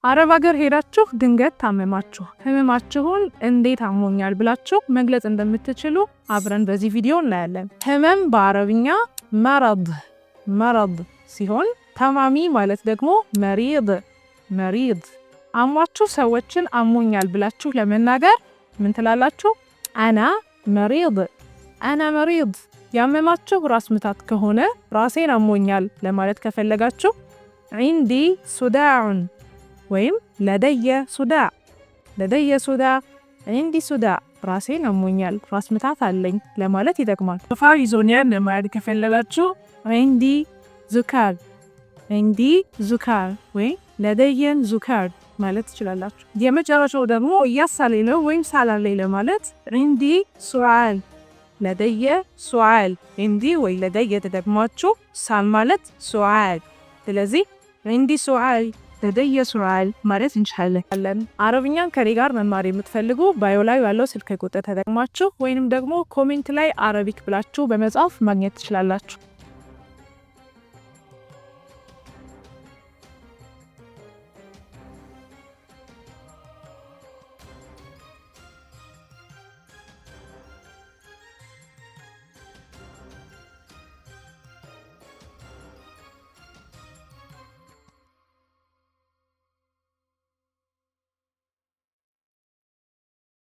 አረብ ሀገር ሄዳችሁ ድንገት ታመማችሁ፣ ህመማችሁን እንዴት አሞኛል ብላችሁ መግለጽ እንደምትችሉ አብረን በዚህ ቪዲዮ እናያለን። ህመም በአረብኛ مرض مرض ሲሆን ታማሚ ማለት ደግሞ مريض مريض። አሟችሁ ሰዎችን አሞኛል ብላችሁ ለመናገር ምን ትላላችሁ? أنا مريض أنا مريض። ያመማችሁ ራስ ምታት ከሆነ ራሴን አሞኛል ለማለት ከፈለጋችሁ عندي صداع ወይም لدي صداع لدي صداع عندي صداع ራሴን አሞኛል፣ ራስ ምታት አለኝ ለማለት ይጠቅማል። ጉንፋን ይዞኛል ለማለት ከፈለጋችሁ عندي زكام عندي زكام ወይም لدي زكام ማለት ትችላላችሁ። የመጨረሻው ደግሞ እያሳለኝ ነው ወይም ሳል አለኝ ለማለት عندي سعال لدي سعال عندي ወይ لدي ተጠቅማችሁ ሳል ማለት سعال። ስለዚህ عندي سعال لدي سعال ማለት እንችላለን። አረብኛን ከኔ ጋር መማር የምትፈልጉ bio ላይ ያለው ስልክ ቁጥር ተጠቅማችሁ ወይንም ደግሞ comment ላይ Arabic ብላችሁ በመጻፍ ማግኘት ትችላላችሁ።